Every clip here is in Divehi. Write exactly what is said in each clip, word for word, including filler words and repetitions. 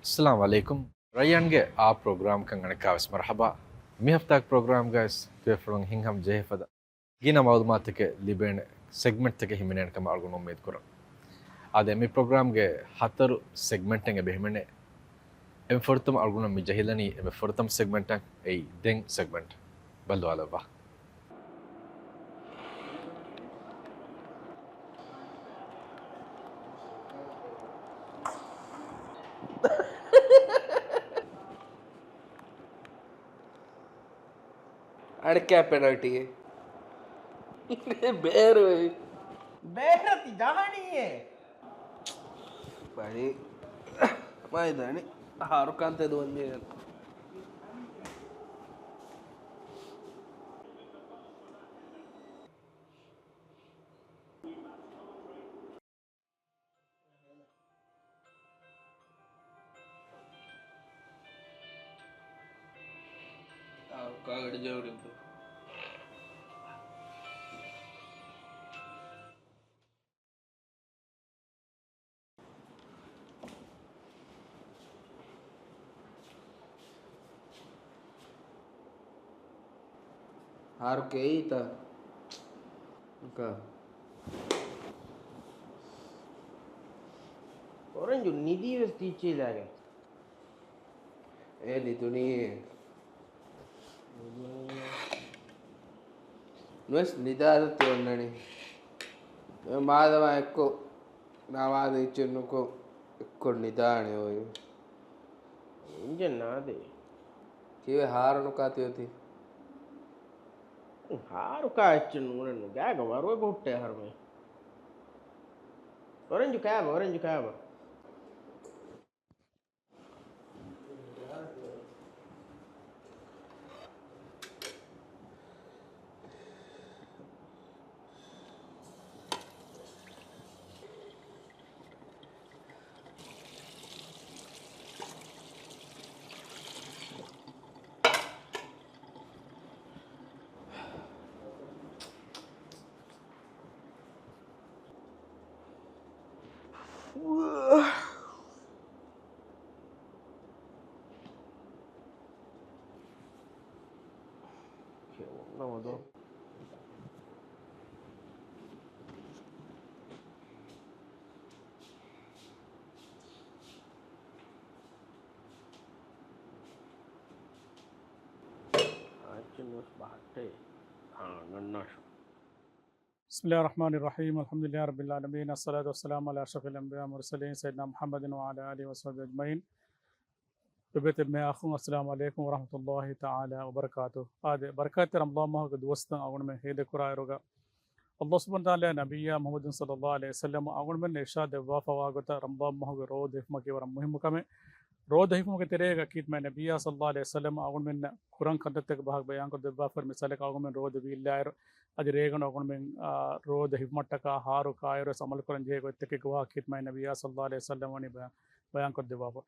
އައްސަލާމު ޢަލައިކުމް. ރައްޔާންގެ އާ ޕްރޮގްރާމްކަން އަނެއްކާވެސް މަރުޙަބާ. މި ހަފްތާގެ ޕްރޮގްރާމްގައި ތިބޭފުޅުން ހިތްހަމަ ޖެހޭ ފަދަ ގިނަ މަޢުލޫމާތުތަކެއް ލިބޭނެ ސެގްމެންޓްތަކެއް ހިމެނޭނެ ކަމަށް އަޅުގަނޑު އުއްމީދު ކުރަން. އާދެ، މި ޕްރޮގްރާމްގެ ހަތަރު ސެގްމެންޓެއް އެބަ ހިމެނޭ. އެންމެ ފުރަތަމަ އަޅުގަނޑު މި ޖެހިލަނީ އެންމެ ފުރަތަމަ ސެގްމެންޓަށް. އެއީ ދެން ސެގްމެންޓް. ބައްލަވާލައްވާ. އަނެއްކާ ޕެނަލްޓީއެއް. ބޭރު. ބޭރަށް ތި ދާނީއޭ. ބަލި. މައިދާނި ހާރުކާން ތެދުވަން ޖެހޭނެ. ހާރުކާ ގަޑި ޖަހުރިއްބަ. ހާރު ކެއީތަ؟ ކާ. އޮރެންޖު ނިދީ ވެސް ތީއްޗިލާގެން. އޭ ނިދުނީ. ނުވެސް ނިދާލަތި އޮންނަނީ. މާދަމާ އެއްކޮށް ނަމާދު އިއްޗެއް ނުކޮށް އެއްކޮށް ނިދާނެ އޮތް. އިންޖެން ނާދޭ. ކީއްވެ ހާރު ނުކާ ތިއޮތީ؟ ހާރުކާ އެއްޗެއް ނޫނެއްނު. ގާގަ ވަރުވެ ބޮހުއްޓޭ ހަރުމެ. އޮރެންޖު ކާބަ، އޮރެންޖު ކާބަ. އެއްޗެއް ނުވެސް ބަހައްޓޭ. އާ، ނަންނާށު. بسم الله الرحمن الرحيم. الحمد لله رب العالمين. الصلاة والسلام على أشرف الأنبياء والمرسلين سيدنا محمد وعلى آله وصحبه أجمعين. އެބޭތެރި މޭ އަޚުން، އައްސަލާމު ޢަލައިކުމް ވަރަޙްމަތުﷲި ތަޢާލާ ވަބަރަކާތު. އާދެ، ބަރަކާތްތެރި ރަމަޟާން މަހުގެ ދުވަސްތައް އަޅުގަނޑުމެން ހޭދަކުރާއިރުގަ، ﷲ ސުބްޙާނަހޫ ވަތަޢާލާ ނަބިއްޔާ މުޙައްމަދު ޞައްލަﷲު ޢަލައިހި ވަސައްލަމަ އަޅުގަނޑުމެންނަށް އިރްޝާދު ދެއްވާފަވާ ގޮތަށް ރަމަޟާން މަހުގެ ރޯދަ ހިފުމަކީ ވަރަށް މުހިއްމު ކަމެއް. ރޯދަ ހިފުމުގެ ތެރޭގަ ކީރިތި މާތް ނަބިއްޔާ ޞައްލަﷲު ޢަލައިހި ވަސައްލަމަ އަޅުގަނޑުމެންނަށް ކުރަން ކަންތައްތަކެއް ބަހަކު ބަޔާންކޮށްދެއްވާފަ. މިސާލަކަށް އަޅުގަނޑުމެން ރޯދަ ވީއްލާއިރު، އަދި ރޭގަނޑު އަޅުގަނޑުމެން، އާ، ރޯދަ ހިފުމަށްޓަކާ ހާރު ކާއިރު ވެސް ޢަމަލުކުރަން ޖެހޭ ގޮތްތަކެއްގެ ވާހަކަ ކީރިތި މާތް ނަބިއްޔާ ޞައްލަﷲު ޢަލައިހި ވަސައްލަމަ ވަނީ ބަޔާން، ބަޔާންކޮށްދެއްވާފަ.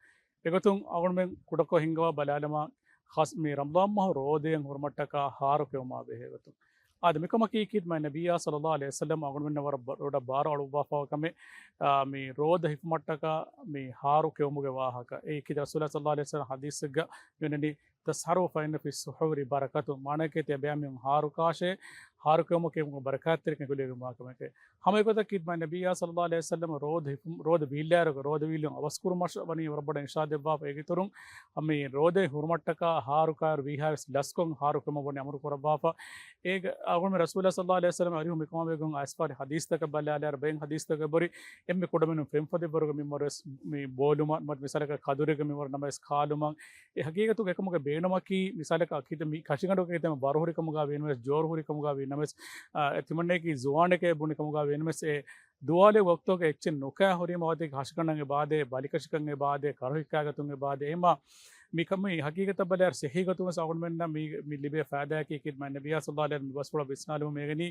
އެގޮތުން އަޅުގަނޑުމެން ކުޑަކޮށް ހިންގަވާ ބަލާލަމާ، ޚާއްޞަ މި ރަމަޟާން މަހު ރޯދައިން ހުރުމަށްޓަކާ ހާރު ކެއުމާ ބެހޭ ގޮތުން. އާދެ، މިކަމަކީ ކީރިތި މާތް ނަބިއްޔާ ޞައްލަﷲު ޢަލައިހި ވަސައްލަމަ އަޅުގަނޑުމެންނަށް ވަރަށް ބަ-، ވަރަށް ބާރު އަޅުއްވާފަވާ ކަމެއް، އާ، މި ރޯދަ ހިފުމަށްޓަކާ މި ހާރު ކެއުމުގެ ވާހަކަ. އެއީ ކީރިތި ރަސޫލާ ޞައްލަﷲު ޢަލައިހި ވަސައްލަމަ ޙަދީޘެއްގަ މިވަނީ، "تسحروا فإن في السحور بركة." މާނައަކީ ތިޔަ ބަޔާން މި ހާރު ކާށޭ، ހާރު ކެއުމަކީ ބަރަކާތްތެރިކަން ކުލެގެންވާ ކަމެކޭ. ހަމަ އެގޮތަށް ކީރިތި މާތް ނަބިއްޔާ ޞައްލަﷲު ޢަލައިހި ވަސައްލަމަ ރޯދަ ހިފު-، ރޯދަ ވީއްލާއިރުގަ ރޯދަ ވީއްލުން އަވަސްކުރުމަށް ވަނީ ވަރަށް ބޮޑަށް އިރްޝާދު ދެއްވާފަ. އޭގެ އިތުރުން މި ރޯދައިން ހުރުމަށްޓަކާ ހާރު ކާއިރު ވީހާވެސް ލަސްކޮށް ހާރު ކެއުމަށް ވަނީ އަމުރު ކުރައްވާފަ. އޭގެ އަޅުގަނޑުމެން ރަސޫލާ ޞައްލަﷲު ޢަލައިހި ވަސައްލަމަ އަރިހު މިކަމާ ބެހޭގޮތުން އައިސްފަހަރި ޙަދީޘްތަކަށް ބަލާލާއިރު ބައެއް ޙަދީޘްތަކަށް އެބަހުރި އެންމެ ކުޑަމިނުން ފެންފަދަ އެއްވަރުގެ މިންވަރު ވެސް މި ބޯލުމަށް، ނަމަވެސް މިސާލަކަށް ކަދުރެއްގެ މިންވަރު ނަމަވެސް ކާލުމަށް. އެ ޙަޤީޤަތުގަ އެކަމުގެ ބޭނުމަކީ މިސާލަކަށް ކިތަ މި ކަށިގަނޑުގެ ކިތަންމެ ވަރު ހުރި ކަމުގަ ވީނަމަވެސް، ޖޯރު ހުރި ކަމުގަ ވީނަމަވެސް، އާ، އެ ތިމަންނައަކީ ޒުވާނެކޭ ބުނި ކަމުގަ ވީނަމަވެސް، އެ ދުވާލު ވަޤްތުގަ އެއްޗެއް ނުކާ ހުރީމަ ވަތި ކަށިގަނޑަށް އެބާދޭ، ބަލިކަށިކަން އެބާދޭ، ކަރުހިއްކާގަތުން އެބާދޭ. އެހެންމާ މިކަމީ ހަގީގަތަށް ބަލާއިރު ސިއްހީ ގޮތުން ވެސް އަޅުގަނޑުމެންނަށް މި، މި ލިބޭ ފައިދާއަކީ ކީރިތި މާތް ނަބިއްޔާ ޞައްލައްލާހު ޢަލައިހި ވަސައްލަމް މި ބަސްފުޅަށް ވިސްނާލުމުން މިވެގެނީ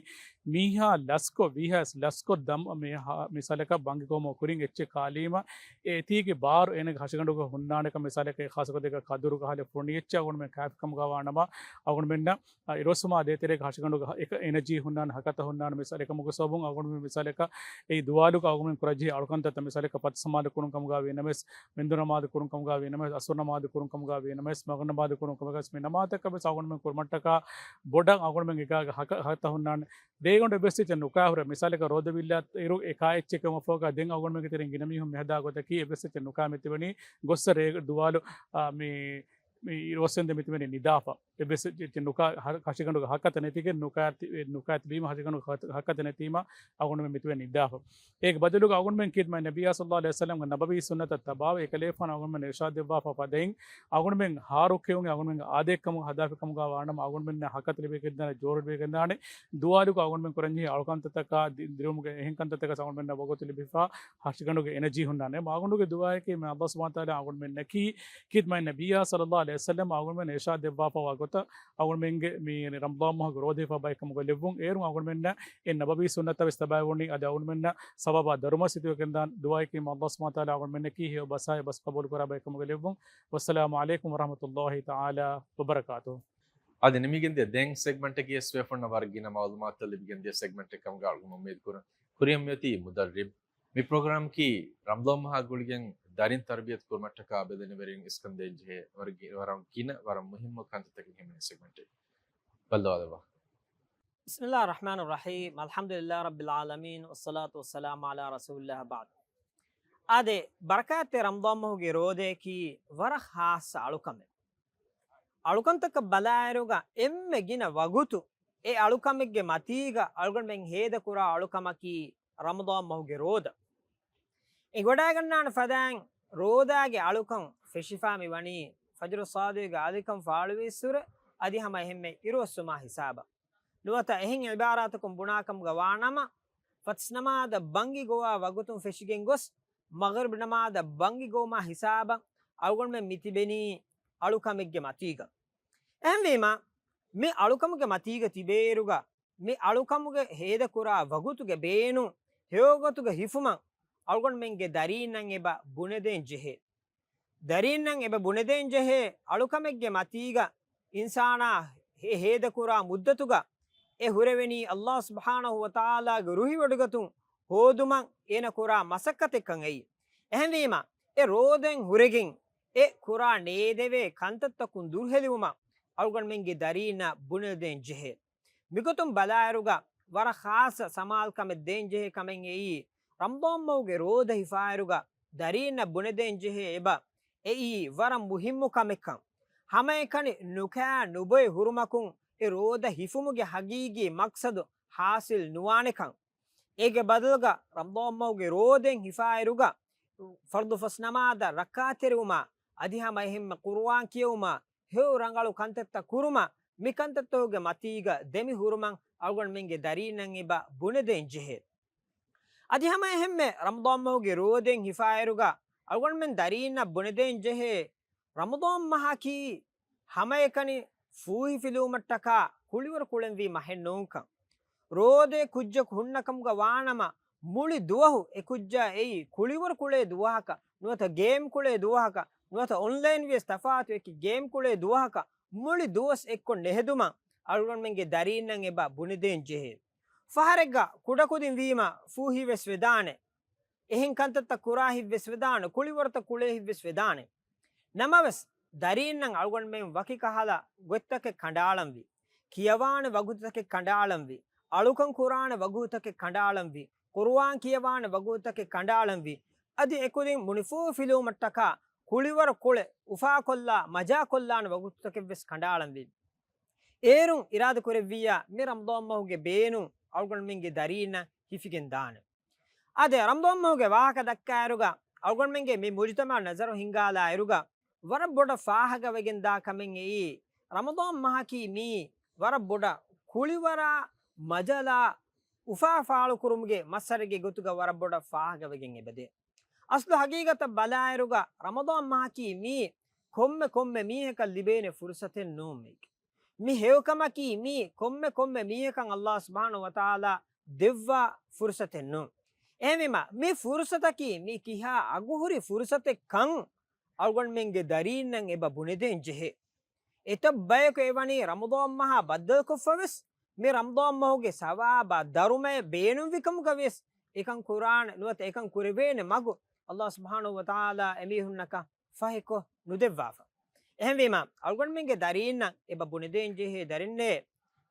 މީހާ ލަސްކޮށް، ވީހާ ލަސްކޮށް ދަމް މި ހާ، މިސާލަކަށް ބަންގި ގޮވުމަށް ކުރިން އެއްޗެއް ކާލީމަ، އެ އެތީގެ ބާރު އޭނަގެ ހަށިގަނޑުގަ ހުންނާނެކަން މިސާލަކަށް ޚާއްޞަ ގޮތެއްގަ ކަދުރުގަ ހާލެއް ފުނި އެއްޗެއް އަޅުގަނޑުމެން ކާފިކަމުގަ ވާނަމަ އަޅުގަނޑުމެންނަށް އިރުއޮއްސުމާ ދޭތެރޭގެ ހަށިގަނޑުގަ އެކަ އެނަޖީ ހުންނާނެ، ހަކަތަ ހުންނާނެ މިސާލަކަށް އެކަމުގެ ސަބަބުން އަޅުގަނޑުމެން މިސާލަކަށް އެއީ ދުވާލުގަ އަޅުގަނޑުމެން ކުރަންޖެހޭ އަޅުކަންތައްތައް މިސާލަކަށް ފަތި ސަމާލު ކުރުން ކަމުގަ ވީ ނަމަވެސް، މެންދުރު ނަމާދު ކުރުން ކަމުގަ ވީ ނަމަވެސް، އަސުރު ނަމާދު ކުރުން ކަމުގަ ވީ ނަމަވެސް، މަޣްރިބް ނަމާދު ކުރުން ކަމުގަ ވެސް މި ނަމާދުތަކަށް ވެސް އަޅުގަނޑުމެން ކުރުމަށްޓަކާ ބޮޑަށް އަޅުގަނޑުމެން އެކާގެ ހަކަ، ހަކަތަ ހުންނާނެ. ދޭގަނޑު އެއްވެސް އެއްޗެއް ނުކާ ހުރެ މިސާލަކަށް ރޯދަ ވިއްލާ އިރު އެ ކާ އެއްޗެއް ކަމަށް ފޯގާ ދެން އަޅުގަނޑުމެންގެ ތެރެއިން ގިނަ މީހުން މިހަދާ ގޮތަކީ އެއްވެސް އެއްޗެއް ނުކާ މިތިބެނީ ގޮއްސަ ރޭ ދުވާލު، އާ، މި މި އިރުއޮއްސެންދެން މިތިބެނީ ނިދާފަ. އެއްވެސް އެއްޗެއް ނުކާ، ހަ، ހަށިގަނޑުގަ ހަކަތަ ނެތިގެން ނުކާ ތި، ނުކާ ތިބީމަ ހަށިގަނޑުގަ ހަ، ހަކަތަ ނެތީމަ އަޅުގަނޑުމެން މިތިބެނީ ނިދާފަ. އޭގެ ބަދަލުގަ އަޅުގަނޑުމެން ކީރިތި މާތް ނަބިއްޔާ ޞައްލައްލާހު ޢަލައިހި ވަސައްލަމްގެ ނަބަވީ ސުންނަތަށް ތަބާވެ އެކަލޭގެފާނު އަޅުގަނޑުމެންނަށް އިރުޝާދު ދެއްވާފަ ފަދައިން އަޅުގަނޑުމެން ހާރުކެއުން އަޅުގަނޑުމެންގެ އާދައެއްކަމުގަ ހަދާފި ކަމުގަ ވާނަމަ އަޅުގަނޑުމެންނަށް ހަކަތަ ލިބިގެންދާނެ، ޖޯރު ލިބިގެންދާނެ. ދުވާލުގަ އަޅުގަނޑުމެން ކުރަންޖެހޭ އަޅުކަންތައްތަކާ ދި، ދިރިއުޅުމުގެ އެހެން ކަންތައްތަކަށް އަޅުގަނޑުމެންނަށް ވަގުތު ލިބިފަ ހަށިގަނޑުގެ އެނަޖީ ހުންނާނެ. މާގަނޑުގެ ދުޢާއަކީ މި ﷲ ސުބްޙާނަހޫ ވަތަޢާލާ އަޅުގަނޑުމެންނަކީ ކީރިތި މާތް ނަބިއްޔާ ޞައްލައްލާހު ޢަލައިހި ވަސައްލަމް އަޅުގަނޑުމެން އިރުޝާދު ދެއްވާފަ ވާ ގޮތަށް އަޅުގަނޑުމެންގެ މި ރަމަޟާން މަހުގެ ރޯދަ ހިފާ ބައެއް ކަމުގަ ލެއްވުން. އޭރުން އަޅުގަނޑުމެންނަށް އެ ނަބަވީ ސުންނަތަށް ވެސް ތަބާވެވުނީ އަދި އަޅުގަނޑުމެންނަށް ސަވާބާ ދަރުމަ ސިދުވެގެންދާން. ދުޢާއަކީ މި ﷲ ސުބްޙާނަހޫ ވަތަޢާލާ އަޅުގަނޑުމެންނަކީ ހެޔޮ ބަސާއި ބަސް ޤަބޫލު ކުރާ ބައެއް ކަމުގަ ލެއްވުން. ވައްސަލާމު ޢަލައިކުމް ވަރަޙްމަތުﷲ ތަޢާލާ ވަބަރަކާތުހު. އަދި ނިމިގެންދިޔަ ދެން ސެގްމަންޓަކީ ވެސް ވެފަންނަ ވަރަށް ގިނަ މަޢުލޫމާތުތައް ލިބިގެންދިޔަ ސެގްމަންޓެއް ކަމުގަ އަޅުގަނޑު އުއްމީދު ކުރަން. ކުރިއަށް މިއޮތީ މުދައްރިބް. މި ޕްރޮގްރާމަކީ ރަމަޟާން މަހާ ގުޅިގެން ދަރިން ތަރުބިޔަތު ކުރުމަށްޓަކާ ބެލެނިވެރިން އިސްކަން ދޭންޖެހޭ ވަރަށް ގި، ވަރަށް ގިނަ ވަރަށް މުހިއްމު ކަންތައްތަކެއް ހިމެނޭ ސެގްމަންޓެއް. ބައްލަވާލައްވާ. بسم الله الرحمن الرحيم. الحمد لله رب العالمين. والصلاة والسلام على رسول الله بعد. އާދެ، ބަރަކާތްތެރި ރަމަޟާން މަހުގެ ރޯދައަކީ ވަރަށް ޚާއްޞަ އަޅުކަމެއް. އަޅުކަންތަކަށް ބަލާއިރުގަ އެންމެ ގިނަ ވަގުތު އެ އަޅުކަމެއްގެ މަތީގަ އަޅުގަނޑުމެން ހޭދަކުރާ އަޅުކަމަކީ ރަމަޟާން މަހުގެ ރޯދަ. އެނގިވަޑައިގަންނާނެ ފަދައިން ރޯދާގެ އަޅުކަން ފެށިފާ މި ވަނީ ފަޖުރު ޞާދިޤުގެ އަލިކަން ފާޅުވީއްސުރެ އަދި ހަމަ އެހެންމެ އިރުއޮއްސުމާ ހިސާބަށް. ނުވަތަ އެހެން ޢިބާރާތަކުން ބުނާކަމުގަ ވާނަމަ، ފަތިސް ނަމާދަށް ބަންގި ގޮވާ ވަގުތުން ފެށިގެން ގޮސް، މަޣްރިބް ނަމާދަށް ބަންގި ގޮވުމާ ހިސާބަށް އަޅުގަނޑުމެން މިތިބެނީ އަޅުކަމެއްގެ މަތީގަ. އެހެންވީމަ، މި އަޅުކަމުގެ މަތީގަ ތިބޭއިރުގަ، މި އަޅުކަމުގެ ހޭދަކުރާ ވަގުތުގެ ބޭނުން ހެޔޮގޮތުގަ ހިފުމަށް އަޅުގަނޑުމެންގެ ދަރީންނަށް އެބަ ބުނެދޭން ޖެހޭ. ދަރީންނަށް އެބަ ބުނެދޭން ޖެހޭ އަޅުކަމެއްގެ މަތީގަ އިންސާނާ ހޭ، ހޭދަކުރާ މުއްދަތުގަ އެ ހުރެވެނީ ﷲ ސުބްޙާނަހޫ ވަތަޢާލާގެ ރުހިވޮޑިގަތުން ހޯދުމަށް އޭނަ ކުރާ މަސައްކަތެއްކަން އެއީ. އެހެންވީމަ، އެ ރޯދައިން ހުރެގެން އެ ކުރާ ނޭދެވޭ ކަންތައްތަކުން ދުރުހެލިވުމަށް އަޅުގަނޑުމެންގެ ދަރީންނަށް ބުނެދޭން ޖެހޭ. މިގޮތުން ބަލާއިރުގަ ވަރަށް ޚާއްޞަ ސަމާލުކަމެއް ދޭންޖެހޭ ކަމެއް އެއީ، ރަމަޟާން މަހުގެ ރޯދަ ހިފާއިރުގަ ދަރީންނަށް ބުނެދޭންޖެހޭ އެބަ އެއީ ވަރަށް މުހިއްމު ކަމެއްކަން. ހަމައެކަނި ނުކާ ނުބޮއި ހުރުމަކުން އެ ރޯދަ ހިފުމުގެ ހަގީގީ މަޤްޞަދު ޙާޞިލް ނުވާނެކަން. އޭގެ ބަދަލުގަ ރަމަޟާން މަހުގެ ރޯދައިން ހިފާއިރުގަ ފަރްޟު ފަސް ނަމާދަށް ރައްކާތެރިވުމާ އަދި ހަމަ އެހެންމެ ޤުރުއާން ކިޔެވުމާ ހެޔޮ ރަނގަޅު ކަންތައްތައް ކުރުމަށް މި ކަންތައްތަކުގެ މަތީގަ ދެމި ހުރުމަށް އަޅުގަނޑުމެންގެ ދަރީންނަށް އެބަ ބުނެދޭން ޖެހޭ. އަދި ހަމަ އެހެންމެ ރަމަޟާން މަހުގެ ރޯދައިން ހިފާއިރުގަ އަޅުގަނޑުމެން ދަރީންނަށް ބުނެދޭން ޖެހޭ، ރަމަޟާން މަހަކީ ހަމައެކަނި ފޫހިފިލުވުމަށްޓަކާ ކުޅިވަރު ކުޅެންވީ މަހެއް ނޫންކަން. ރޯދައެއް ކުއްޖަކު ހުންނަކަމުގަ ވާނަމަ، މުޅި ދުވަހު އެ ކުއްޖާ އެއީ ކުޅިވަރު ކުޅޭ ދުވަހަކަށް، ނުވަތަ ގޭމް ކުޅޭ ދުވަހަކަށް، ނުވަތަ އޮންލައިން ވިޔަސް ތަފާތު އެކި ގޭމް ކުޅޭ ދުވަހަކަށް މުޅި ދުވަސް އެއްކޮށް ނެހެދުމަށް އަޅުގަނޑުމެންގެ ދަރީންނަށް އެބަ ބުނެދޭން ޖެހޭ. ފަހަރެއްގަ ކުޑަކުދިން ވީމަ ފޫހިވެސް ވެދާނެ. އެހެން ކަންތައްތައް ކުރާހިތްވެސް ވެދާނެ، ކުޅިވަރުތައް ކުޅޭހިތްވެސް ވެދާނެ. ނަމަވެސް، ދަރީންނަށް އަޅުގަނޑުމެން ވަކި ކަހަލަ ގޮތްތަކެއް ކަނޑައަޅަންވީ. ކިޔަވާނެ ވަގުތުތަކެއް ކަނޑައަޅަންވީ. އަޅުކަން ކުރާނެ ވަގުތުތަކެއް ކަނޑައަޅަންވީ. ޤުރުއާން ކިޔަވާނެ ވަގުތުތަކެއް ކަނޑައަޅަންވީ. އަދި އެކުދިން މުނިފޫހިފިލުވުމަށްޓަކާ ކުޅިވަރު ކުޅެ އުފާކޮށްލާ މަޖާކޮށްލާނެ ވަގުތުތަކެއްވެސް ކަނޑައަޅަންވީ. އޭރުން އިރާދަކުރެއްވިއްޔާ މި ރަމަޟާން މަހުގެ ބޭނުން އަޅުގަނޑުމެންގެ ދަރީންނަށް ހިފިގެން ދާނެ. އާދެ، ރަމަޟާން މަހުގެ ވާހަކަ ދައްކާއިރުގަ، އަޅުގަނޑުމެންގެ މި މުޖުތަމަޢަށް ނަޒަރު ހިންގާލާއިރުގަ، ވަރަށް ބޮޑަށް ފާހަގަވެގެން ދާ ކަމެއް އެއީ، ރަމަޟާން މަހަކީ މީ ވަރަށް ބޮޑަށް ކުޅިވަރާ މަޖަލާ އުފާ ފާޅުކުރުމުގެ މައްސަރެއްގެ ގޮތުގަ ވަރަށް ބޮޑަށް ފާހަގަވެގެން އެބަދޭ. އަސްލު ހަގީގަތަށް ބަލާއިރުގަ، ރަމަޟާން މަހަކީ މީ ކޮންމެ ކޮންމެ މީހަކަށް ލިބޭނެ ފުރުސަތެއް ނޫން މީގެ. މި ހެޔޮކަމަކީ މީ ކޮންމެ ކޮންމެ މީހަކަށް އައްލާހު ސުބްޙާނަހު ވަތަޢާލާ ދެއްވާ ފުރުސަތެއް ނޫން. އެހެންވީމަ، މި ފުރުސަތަކީ މި ކިހާ އަގުހުރި ފުރުސަތެއް ކަން އަޅުގަނޑުމެންގެ ދަރީންނަށް އެބަ ބުނެދޭން ޖެހޭ. އެތައް ބަޔަކު އެވަނީ ރަމަޟާން މަހާ ބައްދަލުކޮށްފަވެސް، މި ރަމަޟާން މަހުގެ ސަވާބާ ދަރުމަޔަށް ބޭނުންވިކަމުގަވެސް އެކަން ކުރާނެ ނުވަތަ އެކަން ކުރެވޭނެ މަގު އައްލާހު ސުބްޙާނަހު ވަތަޢާލާ އެމީހުންނަކަށް ފަހިކޮށް ނުދެއްވާފަ. އެހެންވީމަ، އަޅުގަނޑުމެންގެ ދަރީންނަށް އެބަ ބުނެދޭން ޖެހޭ ދަރިންނޭ،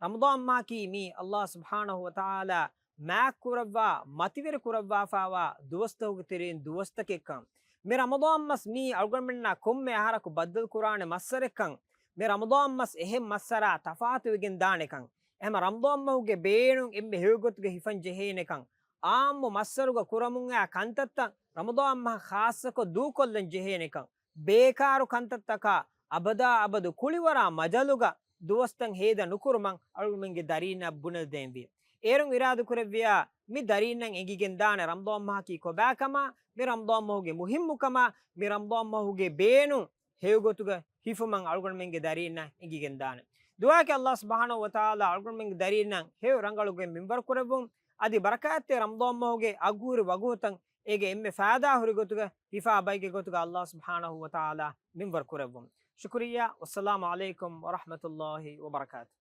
ރަމަޟާން މަހަކީ މީ އައްލާހު ސުބްޙާނަހު ވަތަޢާލާ މާތްކުރައްވާ، މަތިވެރި ކުރައްވާފާވާ ދުވަސްތަކުގެ ތެރެއިން ދުވަސްތަކެއްކަން. މި ރަމަޟާން މަސް މީ އަޅުގަނޑުމެންނާ ކޮންމެ އަހަރަކު ބައްދަލުކުރާނެ މައްސަރެއްކަން. މި ރަމަޟާން މަސް އެހެން މައްސަރާ ތަފާތުވެގެން ދާނެކަން. އެހެން ރަމަޟާން މަހުގެ ބޭނުން އެންމެ ހެޔޮ ގޮތުގަ ހިފަން ޖެހޭނެކަން. އާއްމު މައްސަރުގަ ކުރަމުން އައި ކަންތައްތައް ރަމަޟާން މަހަށް ޚާއްޞަކޮށް ދޫކޮށްލަން ޖެހޭނެކަން. ބޭކާރު ކަންތައްތަކާ އަބަދާ އަބަދު ކުޅިވަރާ މަޖަލުގަ ދުވަސްތައް ހޭދަ ނުކުރުމަށް އަޅުގަނޑުމެންގެ ދަރީންނަށް ބުނެދޭންވީ. އޭރުން އިރާދަކުރެއްވިޔާ، މި ދަރީންނަށް އެނގިގެންދާނެ ރަމަޟާން މަހަކީ ކޮބާކަމާ، މި ރަމަޟާން މަހުގެ މުހިއްމުކަމާ، މި ރަމަޟާން މަހުގެ ބޭނުން ހެޔޮގޮތުގަ ހިފުމަށް އަޅުގަނޑުމެންގެ ދަރީންނަށް އެނގިގެންދާނެ. ދުޢާއަކީ އައްލާހު ސުބްޙާނަހު ވަތަޢާލާ އަޅުގަނޑުމެންގެ ދަރީންނަށް ހެޔޮ ރަނގަޅުގެ މިންވަރު ކުރެއްވުން، އަދި ބަރަކާތްތެރި ރަމަޟާން މަހުގެ އަގުހުރި ވަގުތުތައް އޭގެ އެންމެ ފައިދާ ހުރި ގޮތުގަ ހިފާ ބައެއްގެ ގޮތުގަ އައްލާހު ސުބްޙާނަހު ވަތަޢާލާ މިންވަރު ކުރެއްވުން. ޝުކުރިއްޔާ. ވައްސަލާމު ޢަލައިކުމް ވަރަޙްމަތުﷲި ވަބަރަކާތުހު.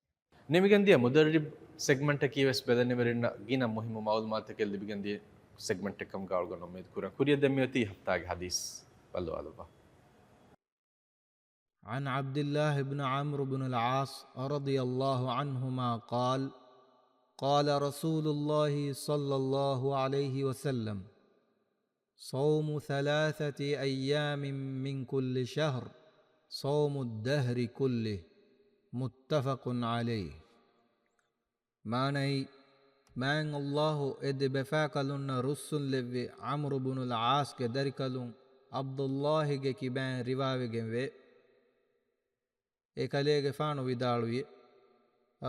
ނިމިގެންދިޔަ މުދައްރިބް ސެގްމަންޓަކީ ވެސް ބެލެނިވެރިންނަށް ގިނަ މުހިއްމު މަޢުލޫމާތުތަކެއް ލިބިގެންދިޔަ ސެގްމަންޓެއް ކަމުގަ އަޅުގަނޑު އުއްމީދު ކުރަން. ކުރިއަށް ދެން މިއޮތީ ހަފްތާގެ ޙަދީޘް. ބައްލަވާލައްވާ. عن عبد الله بن عمرو بن العاص رضي الله عنهما قال: قال رسول الله صلى الله عليه وسلم: صوم ثلاثة أيام من كل شهر صوم الدهر كله، متفق عليه. މާނައީ، މާތް ﷲ އެ ދެ ބަފާކަލުންނަށް ރުއްސުންލެއްވި ޢަމްރު ބުނުލް ޢާޞްގެ ދަރިކަލުން ޢަބްދުﷲގެ ކިބައިން ރިވާވެގެންވޭ. އެކަލޭގެފާނު ވިދާޅުވި،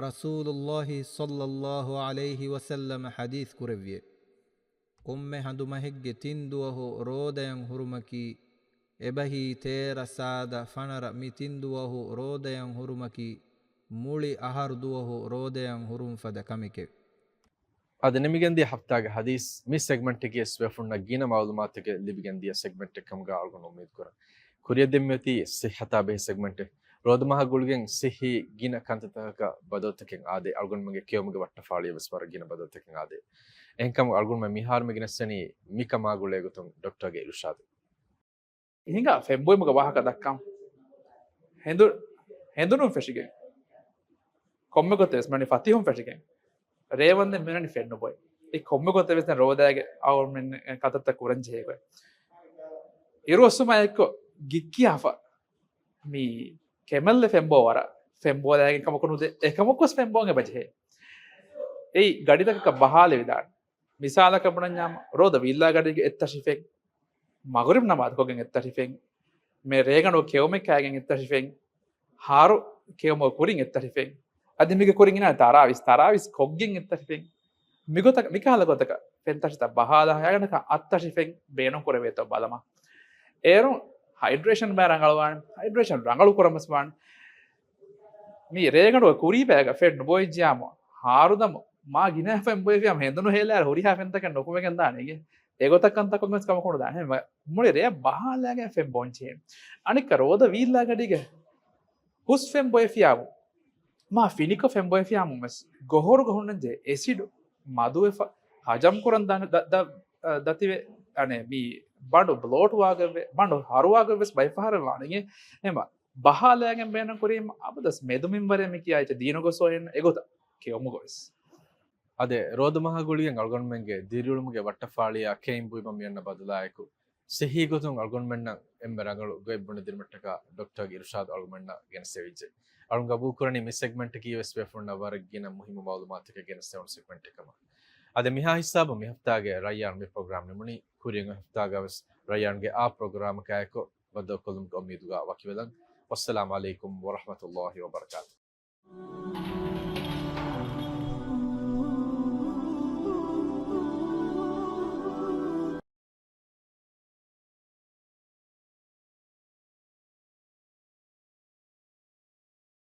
ރަސޫލުﷲ ޞައްލަﷲ ޢަލައިހި ވަސައްލަމަ ޙަދީޘް ކުރެއްވިއެ، ކޮންމެ ހަނދުމަހެއްގެ ތިން ދުވަހު ރޯދަޔަށް ހުރުމަކީ، އެބަހީ ތޭރަ ސާދަ ފަނަރަ މި ތިން ދުވަހު ރޯދަޔަށް ހުރުމަކީ، މުޅި އަހަރު ދުވަހު ރޯދަޔަށް ހުރުން ފަދަ ކަމެކެވެ. އަދި ނިމިގެންދިޔަ ހަފްތާގެ ޙަދީޘް މި ސެގްމަންޓެއްގެ އެސްވެފުންނަށް ގިނަ މަޢުލޫމާތުތަކެއް ލިބިގެންދިޔަ ސެގްމަންޓެއް ކަމުގަ އަޅުގަނޑު އުއްމީދު ކުރަން. ކުރިއަށް ދެން މިއޮތީ ޞިއްޙަތާ ބެހޭ ސެގްމަންޓެއް. ރޯދަމަހަށް ގުޅިގެން ޞިއްޙީ ގިނަ ކަންތައްތަކަކަށް ބަދަލުތަކެއް އާދޭ، އަޅުގަނޑުމެންގެ ކެއުމުގެ ވައްޓަފާޅިއަށް ވެސް ވަރަށް ގިނަ ބަދަލުތަކެއް އާދޭ. އެހެންކަމުން އަޅުގަނޑުމެން މިހާރު މި ގެނެސްދެނީ މިކަމާ ގުޅޭގޮތުން ޑޮކްޓަރގެ އިރުޝާދު. ހިނގާ ފެންބޮއިމުގެ ވާހަކަ ދައްކަން. ހެނދު-، ހެނދުނުން ފެށިގެން، ކޮންމެ ގޮތެއް ވެސް މިވަނީ ފަތިހުން ފެށިގެން، ރޭވަންދެން މިވަނީ ފެންނުބޮއި. އެ ކޮންމެ ގޮތެއް ވެސް ދެން ރޯދައިގެ އަޅުގަނޑުމެން ކަންތައްތައް ކުރަން ޖެހޭ ގޮތް. އިރުއޮއްސުމާ އެއްކޮށް ގިއްކިޔާފަ މި ކެމެލްއެއް ފެންބޯ ވަރަށް ފެންބޯލާގެން ކަމަކު ނުދޭ، އެކަމަކުވެސް ފެންބޯން އެބަޖެހޭ. އެއީ ގަޑިތަކަކަށް ބަހާލެވިދާނެ. މިސާލަކަށް ބުނަންޏާމަ، ރޯދަ ވީއްލާ ގަޑީގެ އެއްތަށި ފެން، މަޣުރިބް ނަމާދުކޮށްގެން އެއްތަށި ފެން، މި ރޭގަނޑު ކެއުމެއް ކާގެން އެއްތަށި ފެން، ހާރު ކެއުމުގެ ކުރިން އެއްތަށި ފެން، އަދި މީގެ ކުރިން އިނާ ތަރާވީސް، ތަރާވީސް ކޮށްގެން އެއްތަށި ފެން. މިގޮތަށް، މިކަހަލަ ގޮތަކަށް ފެންތަށިތައް ބަހާލާ ހަޔާގަނޑަކަށް އަށްތަށި ފެން ބޭނުން ކުރެވޭތޯ ބަލަމާ. އޭރުން ހައިޑްރޭޝަން ބައި ރަނގަޅުވާނެ، ހައިޑްރޭޝަން ރަނގަޅު ކުރަން ވެސް ވާނެ. މި ރޭގަނޑުގެ ކުރީ ބައިގަ ފެން ނުބޮއިއްޖިޔާމު، ހާރުދަމު މާ ގިނަ ފެން ބޮއެފިޔާމު ހެނދުނު ހޭލާއިރު ހުރިހާ ފެންތަކެއް ނުކުމެގެން ދާނެ އިނގޭ. އެގޮތަށް ކަންތައް ކޮންމެސް ކަމަކު ނުދާނެ. މުޅި ރެޔަށް ބަހާލާގެން ފެން ބޯން ޖެހޭ. އަނެއްކާ ރޯދަ ވީއްލާ ގަޑީގެ ހުސް ފެން ބޮއެފިޔާމު، މާ ފިނިކޮށް ފެން ބޮއެފިޔާމު ވެސް ގޮހޮރުގަ ހުންނަންޖެހޭ އެސިޑު މަދުވެފަ، ހަޖަމް ކުރަން ދަން-، ދަ-، ދަ-، ދަތިވެ، އަނެއް މި ބަނޑު ބްލޯޓް ވާގޮތްވެ، ބަނޑު ހަރުވާގޮތް ވެސް ބައެއް ފަހަރަށް ވާނެ. އެހެންމަ ބަހާލާގެން ބޭނުން ކުރީމަ އަބަދުވެސް މެދު މިންވަރެއް މި ކިޔާ އެއްޗެއް ދީނުގަ ސޯއެން އެގޮތަށް ކެއުމުގަ ވެސް. އަދި ރޯދަމަހާ ގުޅިގެން އަޅުގަނޑުމެންގެ ދިރިއުޅުމުގެ ވައްޓަފާޅިއާ ކެއިން ބުއިމަށް މިއަންނަ ބަދަލާއެކު، ސިއްހީ ގޮތުން އަޅުގަނޑުމެންނަށް އެންމެ ރަނގަޅު ގޮތް ބުނެދިނުމަށްޓަކާ ޑޮކްޓަރގެ އިރުޝާދު އަޅުގަނޑުމެންނަށް ގެނެސްދެވިއްޖެ. އަޅުން ގަބޫލުކުރަނީ މި ސެގްމަންޓަކީ ވެސް ބޭފުޅުންނަށް ވަރަށް ގިނަ މުހިއްމު މައުލޫމާތުތަކެއް ގެނެސްދެވުނު ސެގްމަންޓެއް ކަމަށް. އަދި މިހާ ހިސާބުން މި ހަފްތާގެ ރައްޔާން މި ޕްރޮގްރާމް ނިމުނީ. ކުރިން ހަފްތާގަ ވެސް ރައްޔާންގެ އާ ޕްރޮގްރާމަކާއެކު ބައްދަލުކޮށްލުމުގެ އުއްމީދުގަ ވަކިވެލަން. ވައްސަލާމު ޢަލައިކުމް ވަރަޙްމަތުﷲި ވަބަރަކާތުހު.